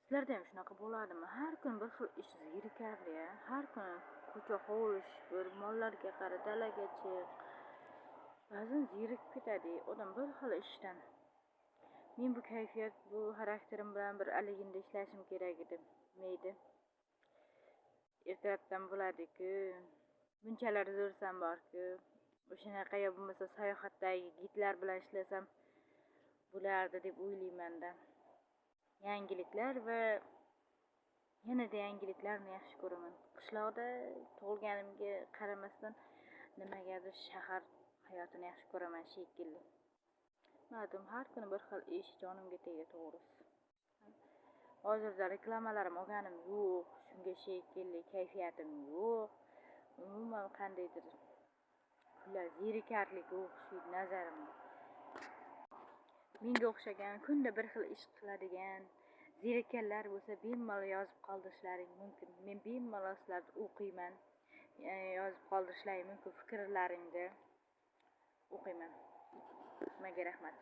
Sizlarda ham shunaqa bo'ladimi? Har kun bir xil ish zerikarli, a? Har kuni ko'cha hovli bir mollarga qara, dalaga chiq. Ba'zan zerikib ketadi odam bir xil ishdan. Men bu kayfiyat, bu xarakterim bilan bir aliginda ishlashim kerak edi. Mayli. Ertalabdan bo'ladi-ku. Bunchalar zo'rsam bor-ku. O'shanaqa yo bo'lmasa sayohatdagi gidlar bilan ishlasam bo'lardi deb o'ylayman-da. Yangiliklar va yanada yangiliklarni yaxshi ko'raman. Qishloqda tug'ilganimga qaramasdan nimagadir shahar hayotini yaxshi ko'raman shekilli. Ma'lum, har kuni bir xil ish jonimga tegdi, to'g'risi. Hozirda reklamalarim olganim yo'q, shunga shekilli kayfiyatim yo'q. Umuman qandaydir kunlar zerikarliga o'xshaydi nazarimda. Menga o'xshagan kunda bir xil ish qiladigan zerikkanlar bo'lsa, bemalol yozib qoldirishlaring mumkin. Men bemalol sizlarni o'qiyman. Yozib qoldirishlaring mumkin fikrlaringni o'qiyman. Nimaga rahmat.